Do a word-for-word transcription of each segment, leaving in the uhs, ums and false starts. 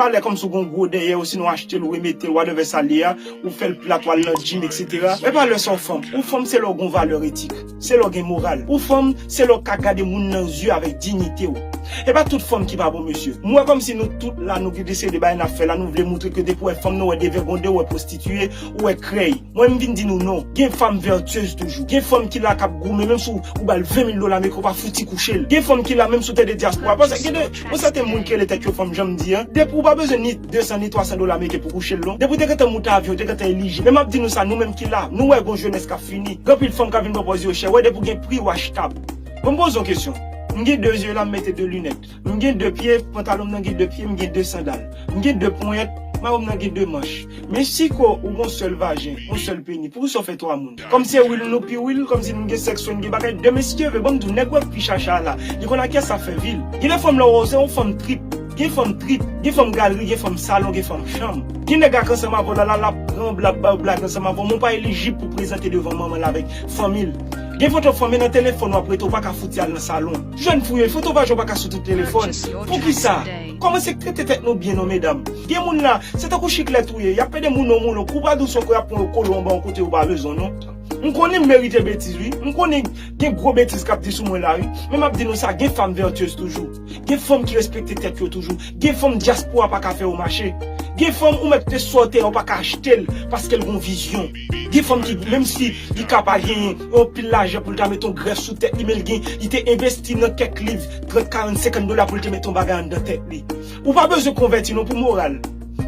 Pa lè kòmsi w gen yon gwo dèyè, osinon w achte l, ou remete l, whatever sa l ye a, ou fè l plat, w al nan gym, et cetera. E pa lè sa w fanm. Ou fanm, se lè w gen yon valè etik. Se lè w gen moral. Ou fanm, se lè w ka gade moun nan zye avèk diyite w. E pa tout fanm ki pa bon, mesye. M wè kòmsi nou tout la, nou gen de seri de bagay n ap fè la, nou vle moutre ke depi w wè fanm nan, w wè devègonde, w wè pwostitiye, ou wè krèy. Mwen, m vin di nou non. Gen fanm vètyez toujou. Gen fanm ki la k ap goumen, menm si w ba l ven mil dola ameriken, ou pa fouti kouche l. Gen fanm ki la, menm si w te de dyaspora. Paske gen de, yon sèten moun ki rele tèt yo fanm, jan m di an. Depi w pa bezwen ni de san ni twa san dola ameriken pou kouche l, non. Depi w te gentan moute avyon, w te gentan elijib. Men m ap di nou sa, nou menm ki la, nou wè gon jenès k ap fini. Gen anpil fanm k ap vin pran pòz yo chè. Wè, depi w gen pri, w achtab. Bon, m poze yon kesyon. M gen de zye la, m mete de linèt. M gen de pye, pantalon m nan gen de pye, m gen de sandal. M gen de ponyèt, mayo m nan gen de manch. Men si ke ou gon sèl vajen, yon sèl peni, poukisa w fè twa moun? Kòm se wil nou pi wil, kòmsi nou gen sèks, nou gen bagay, demen si Dye vle, ban m di w, nèg w wè k pi chacha a la, li konn a kiyès sa fè vil. Gen de fanm lè w wè w se yon fanm trip, gen fanm trip, gen fanm galri, gen fanm salon, gen fanm chanm. Gen nèg ak ansanm avè w la, la, l ap pran, l ap ba w blag ansanm avè w, men w pa elijib pou prezante devan manman l avèk fanmi l. Gen foto fanmi nan telefòn w ap rete, w pa ka fouti al nan salon. Jèn fou yo, foto vajan w pa ka sou tout telefòn. Poukisa? Kòmanse trete tèt nou byen non, medam. Gen moun la, se tankou chiklèt ou ye, y ap pede moun nan moulon, kou pa dous ankò, y ap pran yo kole w anba yon kote ou pa bezwen non. M konnen m merite betiz wi, m konnen gen gwo betiz k ap di sou mwen la wi, men m ap di nou sa, gen fanm vètyez toujou. Gen fanm ki respekte tèt yo toujou. Gen fanm dyaspora pa ka fè yo mache. Gen fanm ou mèt te sòtè, ou pa ka achte l paske l gon vizyon. Gen fanm ki, menm si li ka pa genyen yon pil lajan pou l ta mete yon grèf sou tèt li, men l gen, li te envesti nan kèk liv, trant, karant, senkant dola pou l te mete yon bagay anndan tèt li. Ou pa bezwen konvèti non pou moral.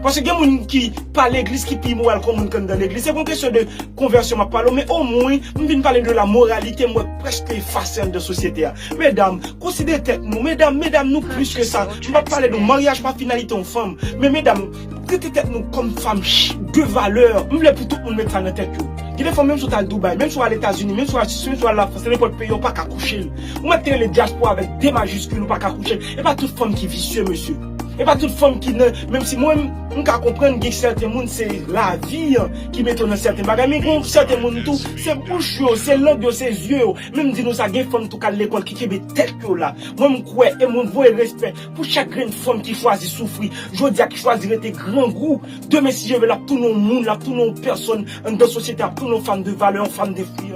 Paske gen moun ki pa legliz ki pi moral ke moun k anndan legliz. Se pa yon kesyon de konvèsyon m ap pale w, men omwen, m vin pale de la moralite, m wè prèske efase anndan sosyete a. Medam, konsidere tèt nou. Medam, medam, nou plis ke sa. M p ap pale de maryaj pa finalite yon fanm. Men medam, trete tèt nou kòm fanm ch-, de valè. M vle pou tout moun met sa nan tèt yo. Gen de fanm, menm si w t al Dubai, menm si w al Etazini, menm si w al Swis, menm si w al Lafrans, nenpòt peyi, w pa ka kouche l. Ou mèt te rele dyaspora avèk de majiskil, ou pa ka kouche l. E pa tout fanm ki visye, mesye. E pa tout fanm ki nan, menm si mwen, m, m ka konprann gen sèten moun, se lavi an ki mete w nan sèten bagay, men gen sèten moun tou, se bouch yo, se lang yo, se zye yo. Men m di nou sa, gen fanm tou k al lekòl ki kenbe tèt yo la. Mwen, m kwè, e mwen voye respè pou chak grenn fanm ki chwazi soufri jodi a, ki chwazi rete grangou. Demen, si Dye vle, l ap tounen yon moun, l ap tounen yon pèsòn anndan sosyete, ap tounen yon fanm de valè, yon fanm de fwi.